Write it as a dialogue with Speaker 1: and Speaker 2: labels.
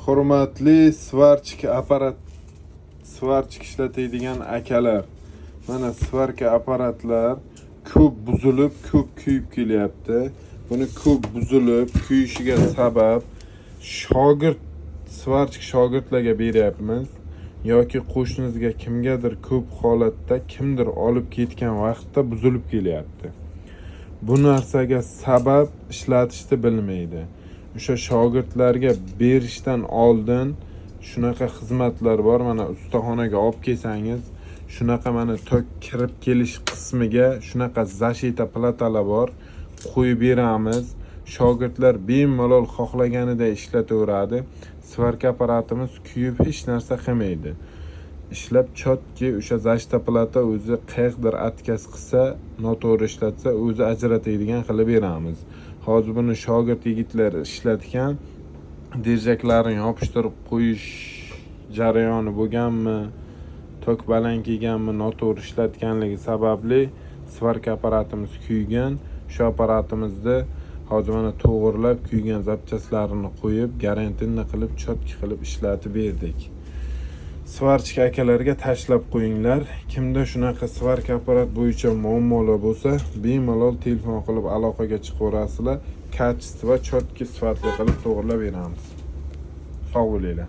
Speaker 1: Hurmatli сварщик apparat, сварщик ishlatadigan akalar, mana сварка apparatlar ko'p buzilib, ko'p kuyib kelyapti. Buni ko'p buzilib kuyishiga sabab shogird, сварщик shogirdlarga beryapmiz yoki qo'shnimizga, kimgadir, ko'p holatda kimdir olib ketgan vaqtda buzilib kelyapti. Bu narsaga sabab ishlatishni bilmaydi. O'sha shogirdlarga berishdan oldin shunaqa xizmatlar bor. Mana ustaxonaga olib kelsangiz, shunaqa mana tok kirib kelish qismiga shunaqa защита platalar bor, qo'yib beramiz. Shogirdlar bemalol xohlaganiday ishlataveradi. Сварка apparatimiz kuyib hech narsa qilmaydi, ishlab четкий. O'sha защита plata o'zi qayerdir отказ qilsa, noto'g'ri ishlatsa, o'zi ajratadigan qilib beramiz. Hozir buni shogird yigitlar ishlatgan, держак larini yopishtirib qo'yish jarayoni bo'lganmi, tok baland kelganmi, noto'g'ri ishlatganligi sababli сварка apparatimiz kuygan. Shu apparatimizni hozir mana to'g'irlab, kuygan запчасть larini qo'yib, гарантийный qilib, четкий qilib ishlatib berdik. Сварщик akalarga tashlab qo'yinglar. Kimda shunaqa сварка apparat bo'yicha muammolar bo'lsa, bemalol telefon qilib aloqaga chiqaverasizlar. Качество, четкий, sifatli qilib to'g'irlab beramiz. Sog' bo'linglar.